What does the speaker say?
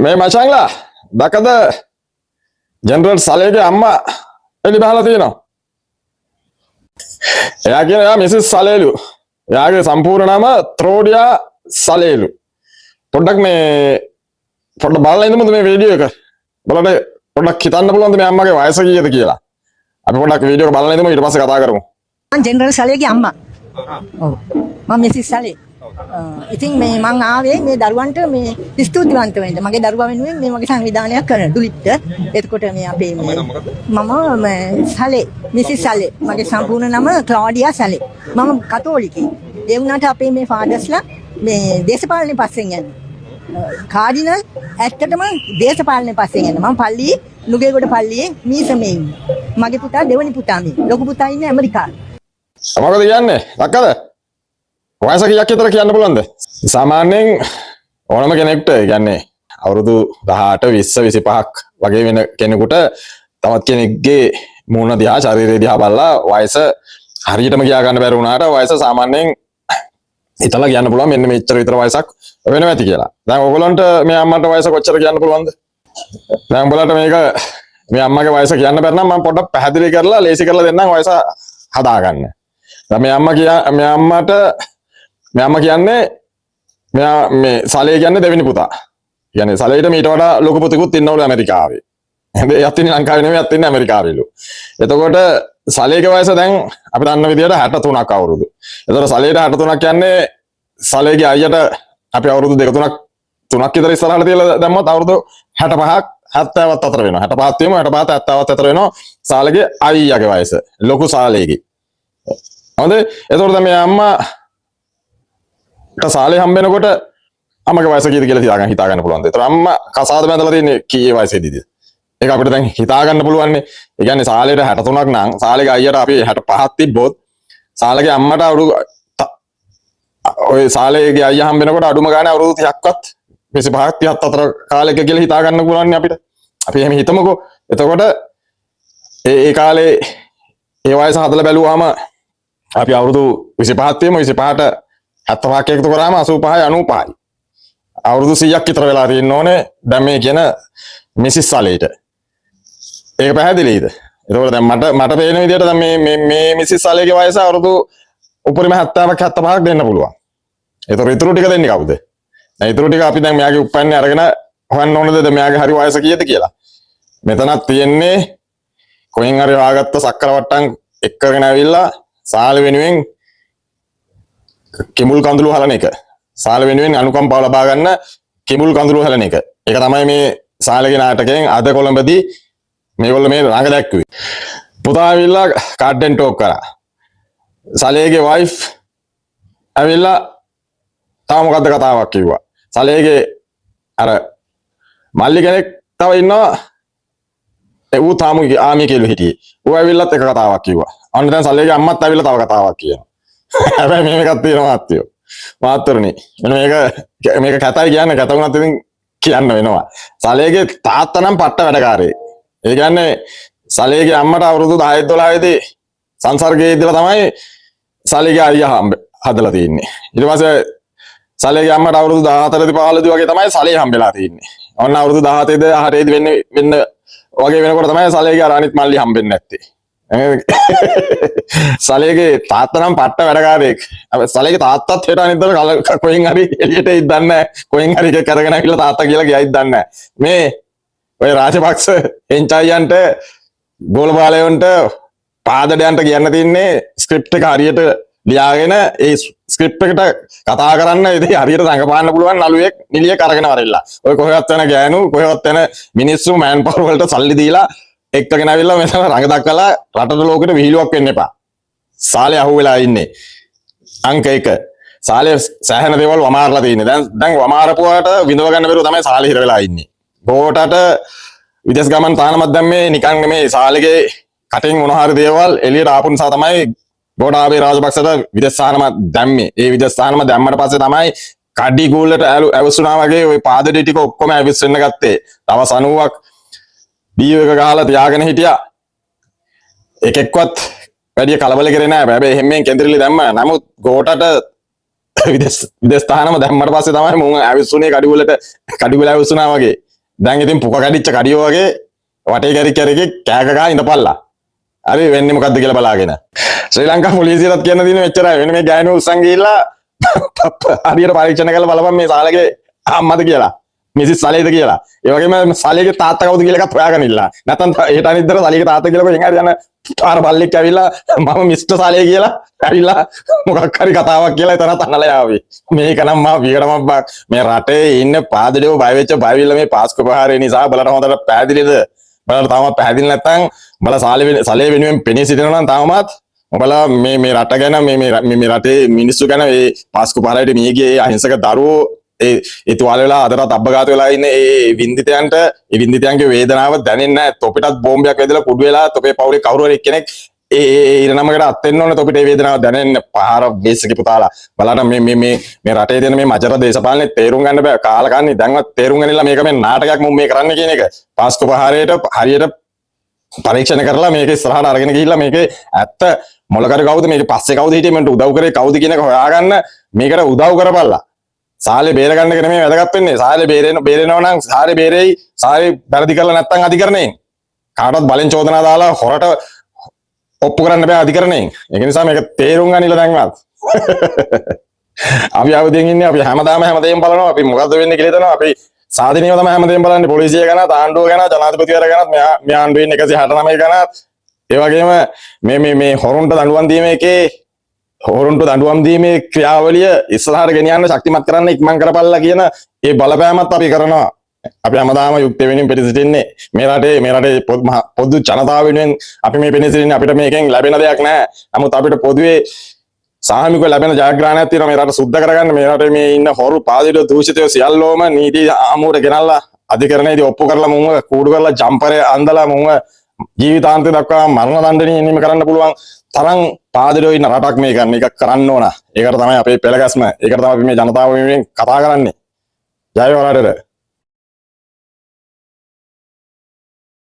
මේ මචංලා, දැක්කද ජෙනරල් සලේගේ අම්මා එලි බහලා තියෙනවා. එයා කියන එයා මිසිස් සලේලු. එයාගේ සම්පූර්ණ නම ත්‍රෝඩියා සලේලු. පොඩ්ඩක් මේ පොඩ්ඩක් බලලා ඉඳමුද මේ වීඩියෝ එක? බලන්න පොඩ්ඩක් හිතන්න පුළුවන්ද මේ අම්මගේ වයස කීයද කියලා? අපි පොඩ්ඩක් වීඩියෝ එක බලලා ඉඳමු, ඊට පස්සේ කතා කරමු. මං ජෙනරල් සලේගේ අම්මා. ඔව්. මං මිසිස් සලේ. ඉතින් මේ මං ආවේ මේ දරුවන්ට මේ ස්තුතිවන්ත වෙන්න. මගේ දරුවා වෙනුවෙන් මේ වගේ සංවිධානයක් කරන දුලිප්ට. එතකොට මේ අපේ මේ මම මේ සලේ, මිසිස් සලේ. මගේ සම්පූර්ණ නම ක්ලෝඩියා සලේ. මම කතෝලිකෙක්. ඒ වුණාට අපේ මේ ෆාදර්ස්ලා මේ දේශපාලනේ පස්සෙන් යන්නේ. කාඩිනල් ඇත්තටම දේශපාලනේ පස්සෙන් යන්නේ. මම පල්ලියේ, නුගේගොඩ පල්ලියේ මීසමේ ඉන්නේ. මගේ පුතා දෙවනි පුතා මේ. ලොකු පුතා ඉන්නේ ඇමරිකාවේ. මොකද කියන්නේ? දැක්කද? වයස කීයක් විතර කියන්න පුළුවන්ද? සාමාන්‍යයෙන් ඕනම කෙනෙක්ට, ඒ කියන්නේ අවුරුදු 18, 20, 25ක් වගේ වෙන කෙනෙකුට තවත් කෙනෙක්ගේ මූණ දිහා, ශරීරය දිහා බලලා වයස හරියටම කියා ගන්න බැරි වුණාට වයස සාමාන්‍යයෙන් හිතලා කියන්න පුළුවන් මෙන්න මෙච්චර විතර වයසක් වෙනවා ඇති කියලා. දැන් ඔයගොල්ලන්ට මේ අම්මට වයස කොච්චර කියන්න පුළුවන්ද? දැන් උඹලට මේක මේ අම්මගේ වයස කියන්න බැරි නම් මම පොඩ්ඩක් පැහැදිලි කරලා ලේසි කරලා දෙන්නම් වයස හදාගන්න. දැන් මේ අම්මා කියා මේ අම්මට මේ අම්මා කියන්නේ මෙයා මේ සලේ කියන්නේ දෙවෙනි පුතා. කියන්නේ සලේට මීට වඩා ලොකු පුතෙකුත් ඉන්නවලු ඇමරිකාවේ. හැබැයි එයත් ඉන්නේ ලංකාවේ නෙමෙයි, එයත් ඉන්නේ ඇමරිකාවේලු. එතකොට සලේගේ වයස දැන් අපි දන්න විදියට 63ක් අවුරුදු. එතකොට සලේට 63ක් කියන්නේ සලේගේ අයියට අපි අවුරුදු දෙක තුනක් තුනක් විතර ඉස්සරහට තියලා දැම්මොත් අවුරුදු 65ක් 70ක් අතර වෙනවා. 65ක් තියමු, 65 70ක් අතර වෙනවා සාලේගේ අයියාගේ වයස. ලොකු සාලේගේ. හොඳයි. එතකොට දැන් මේ අම්මා සාලේ හම්බ වෙනකොට අම්මගේ වයස කීයද කියලා හිතා ගන්න හිතා ගන්න පුළුවන්ද? ඒතර අම්මා කසාද බැඳලා තියෙන්නේ කීයේ වයසේදීද? ඒක අපිට දැන් හිතා ගන්න පුළුවන් නේ. ඒ කියන්නේ සාලේට 63ක් නම් සාලේගේ අයියට අපි 65ක් තිබ්බොත් සාලේගේ අම්මට අවුරුදු ඔය සාලේගේ අයියා හම්බ වෙනකොට අඩුම ගානේ අවුරුදු 30ක්වත් 25ක් 30ක් අතර කාලෙක කියලා හිතා ගන්න පුළුවන් නේ අපිට. අපි එහෙම හිතමුකෝ. එතකොට ඒ ඒ කාලේ ඒ වයස හදලා බැලුවාම අපි අවුරුදු 25ක් තියමු, 25ට 75ක් එකතු කරාම 85යි 95යි. අවුරුදු 100ක් විතර වෙලා තියෙන්න ඕනේ දැන් මේ කියන මිසිස් සලේට. ඒක පැහැදිලිද? එතකොට දැන් මට මට පේන විදිහට දැන් මේ මේ මේ මිසිස් සලේගේ වයස අවුරුදු උපරිම 70ක් 75ක් දෙන්න පුළුවන්. එතකොට ඉතුරු ටික දෙන්නේ කවුද? දැන් ඉතුරු ටික අපි දැන් මෙයාගේ උප්පන්නේ අරගෙන හොයන්න ඕනද දැන් මෙයාගේ හරි වයස කීයද කියලා? මෙතනක් තියෙන්නේ කොහෙන් හරි හොයාගත්ත සක්කර වට්ටම් එක්කගෙන ඇවිල්ලා සාල වෙනුවෙන් කිමුල් කඳුළු හලන එක. සාල වෙනුවෙන් අනුකම්පාව ලබා ගන්න කිමුල් කඳුළු හලන එක. ඒක තමයි මේ සාලගේ නාටකයෙන් අද කොළඹදී මේගොල්ලෝ මේ රඟ දැක්කුවේ. පුතා ඇවිල්ලා කාඩ්ඩෙන් ටෝක් කරා. සලේගේ වයිෆ් ඇවිල්ලා තව මොකද්ද කතාවක් කිව්වා. සලේගේ අර මල්ලි කෙනෙක් තව ඉන්නවා. ඒ ඌ තාම ආමි කියලා හිටියේ. ඌ ඇවිල්ලත් එක කතාවක් කිව්වා. අන්න දැන් සලේගේ අම්මත් ඇවිල්ලා තව කතාවක් කියනවා. හැබැයි මෙහෙම එකක් තියෙනවා මහත්තයෝ. මාත්තුරුනි. මෙන්න මේක මේක කැතයි කියන්නේ, කැත වුණත් ඉතින් කියන්න වෙනවා. සලේගේ තාත්තා නම් පට්ට වැඩකාරයෙක්. ඒ කියන්නේ සලේගේ අම්මට අවුරුදු 10 12 දී සංසර්ගයේ ඉඳලා තමයි සලේගේ අයියා හම්බ හදලා තියෙන්නේ. ඊට පස්සේ සලේගේ අම්මට අවුරුදු 14 දී 15 දී වගේ තමයි සලේ හම්බෙලා තියෙන්නේ. ඔන්න අවුරුදු 17 ද 18 දී වෙන්නේ වෙන්න වගේ වෙනකොට තමයි සලේගේ අර අනිත් මල්ලි හම්බෙන්නේ නැත්තේ. සලේගේ තාත්තා නම් පට්ට වැඩකාරයෙක්. අප සලේගේ තාත්තත් හෙට අනිද්දාට කල කොහෙන් හරි එළියට එයිද දන්නේ නැහැ. කොහෙන් හරි එකක් අරගෙන ඇවිල්ලා තාත්තා කියලා ගියයිද දන්නේ නැහැ. මේ ඔය රාජපක්ෂ එන්චයියන්ට, ගෝලබාලයන්ට, පාදඩයන්ට කියන්න තියන්නේ ස්ක්‍රිප්ට් එක හරියට ලියාගෙන ඒ ස්ක්‍රිප්ට් එකට කතා කරන්න, ඉතින් හරියට රඟපාන්න පුළුවන් නළුවෙක් නිලියෙක් අරගෙන වරෙල්ලා. ඔය කොහෙවත් යන ගෑනු, කොහෙවත් යන මිනිස්සු මෑන් පවර් වලට සල්ලි දීලා එක්කගෙන ඇවිල්ලා මෙතන රඟ දක්වලා රටට ලෝකෙට විහිළුවක් වෙන්න එපා. සාලේ අහුවෙලා ඉන්නේ. අංක 1. සාලේ සෑහෙන දේවල් වමාරලා තියෙන්නේ. දැන් දැන් වමාරපුවාට විඳව ගන්න බැරුව තමයි සාලේ හිර වෙලා ඉන්නේ. බෝටට විදේශ ගමන් තහනමක් දැම්මේ නිකන් නෙමෙයි. සාලේගේ කටින් මොන හරි දේවල් එළියට ආපු නිසා තමයි ගෝඨාභය රාජපක්ෂට විදේශ තහනම දැම්මේ. ඒ විදේශ තහනම දැම්මට පස්සේ තමයි කඩි ගූල්ලට ඇවිස්සුනා වගේ ඔය පාදඩි ටික ඔක්කොම ඇවිස්සෙන්න ගත්තේ. දවස් 90ක් ඩීයෝ එක ගහලා තියාගෙන හිටියා. එකෙක්වත් වැඩි කලබල කරේ නෑ. හැබැයි එහෙම්මෙන් කෙන්දිරිලි දැම්ම. නමුත් ගෝඨට විදේශ විදේශ තහනම දැම්මට පස්සේ තමයි මුන් ඇවිස්සුනේ කඩි වලට, කඩි වල ඇවිස්සුනා වගේ. දැන් ඉතින් පුක කැඩිච්ච කඩියෝ වගේ වටේ කැරි කැරි කෑ ගහ ඉඳපල්ලා. හරි, වෙන්නේ මොකද්ද කියලා බලාගෙන. ශ්‍රී ලංකා පොලිසියටත් කියන්න තියෙන මෙච්චරයි. වෙන මේ ගෑනු උස්සන් ගිහිල්ලා හරියට පරීක්ෂණ කරලා බලපන් මේ සාලගේ අම්මද කියලා, මිසිස් සලේද කියලා. ඒ වගේම සලේගේ තාත්තා කවුද කියලා එකත් හොයාගෙන ඉල්ලා. නැත්තම් හෙට අනිද්දාට සලේගේ තාත්තා කියලා කොහෙන් හරි යන පාර බල්ලෙක් ඇවිල්ලා මම මිස්ටර් සලේ කියලා ඇවිල්ලා මොකක් හරි කතාවක් කියලා එතනත් අනලා යාවි. මේක නම් මා විකටමක් බං. මේ රටේ ඉන්න පාදඩියෝ බය වෙච්ච බයවිල්ල මේ පාස්කු ප්‍රහාරය නිසා බලට හොඳට පැහැදිලිද? බලට තාම පැහැදිලි නැත්තම් උඹලා සාලේ වෙනුවෙන් පෙනී සිටිනවා නම් තාමත් උඹලා මේ මේ රට ගැන, මේ මේ මේ මේ රටේ මිනිස්සු ගැන, ඒ පාස්කු ප්‍රහාරයට මිය ගිය ඒ අහිංසක දරුවෝ, ඒ ඒ තුවාල වෙලා අදටත් අබ්බගාත වෙලා ඉන්න ඒ වින්දිතයන්ට, ඒ වින්දිතයන්ගේ වේදනාව දැනෙන්නේ නැහැ. තොපිටත් බෝම්බයක් වැදලා කුඩු වෙලා තොපේ පවුලේ කවුරු හරි එක්කෙනෙක් ඒ ඒ ඒ ඉරණමකට අත් වෙන්න ඕනේ තොපිට ඒ වේදනාව දැනෙන්න. පහර බේසකේ පුතාලා, බලන්න මේ මේ මේ මේ රටේ තියෙන මේ මජර දේශපාලනේ තේරුම් ගන්න බෑ. කාලකන්ණි දැන්වත් තේරුම් ගන්නilla මේක මේ නාටකයක් මුම් මේ කරන්න කියන එක. පාස්කු ප්‍රහාරයට හරියට පරීක්ෂණ කරලා මේක ඉස්සරහට අරගෙන ගිහිල්ලා මේකේ ඇත්ත මොලකරු කවුද, මේකේ පස්සේ කවුද හිටියේ, මන්ට උදව් කරේ කවුද කියන එක හොයාගන්න මේකට උදව් කරපල්ලා. සාලේ බේර ගන්න එක නෙමෙයි වැදගත් වෙන්නේ. සාලේ බේරෙනවා නම් සාලේ බේරෙයි. සාලේ වැරදි කරලා නැත්තම් අධිකරණයෙන්. කාටවත් බලෙන් චෝදනා දාලා හොරට ඔප්පු කරන්න බෑ අධිකරණයෙන්. ඒක නිසා මේක තේරුම් ගන්නilla දැන්වත්. අපි අවදියෙන් ඉන්නේ. අපි හැමදාම හැමදේම බලනවා. අපි මොකද්ද වෙන්නේ කියලා හිතනවා. අපි සාධනීයව තමයි හැමදේම බලන්නේ. පොලිසිය ගැන, ආණ්ඩුව ගැන, ජනාධිපතිවරයා ගැනත්, මෙහා මේ ආණ්ඩුවේ ඉන්න 169 ගැනත්, ඒ වගේම මේ මේ මේ හොරුන්ට දඬුවම් දීම එකේ, හොරුන්ට දඬුවම් දීමේ ක්‍රියාවලිය ඉස්සරහට ගෙනියන්න, ශක්තිමත් කරන්න, ඉක්මන් කරපල්ලා කියන ඒ බලපෑමත් අපි කරනවා. අපි හැමදාම යුක්තිය වෙනුවෙන් පෙනී සිටින්නේ. මේ රටේ පොදු ජනතාව වෙනුවෙන් අපි මේ පෙනී සිටින්නේ. අපිට මේකෙන් ලැබෙන දෙයක් නෑ. නමුත් අපිට පොදුවේ සාමිකව ලැබෙන ජයග්‍රහණයක් තියෙනවා මේ රට සුද්ධ කරගන්න. මේ රටේ මේ ඉන්න හොරු, පාදිලි, දූෂිතයෝ සියල්ලෝම නීති හමුවට ගෙනල්ලා අධිකරණයේදී ඔප්පු කරලා මුන්ව කූඩු කරලා ජම්පරේ අන්දලා මුන්ව ජීවිතාන්තය දක්වා මරණ දඬුවම් නියම කරන්න පුළුවන් තරම් පාදිලියෝ ඉන්න රටක් මේක. මේක කරන්න ඕන. ඒකට තමයි අපේ පෙළගැස්ම. ඒකට තමයි අපි මේ ජනතාව වෙනුවෙන් කතා කරන්නේ. ජය වේවා රටට.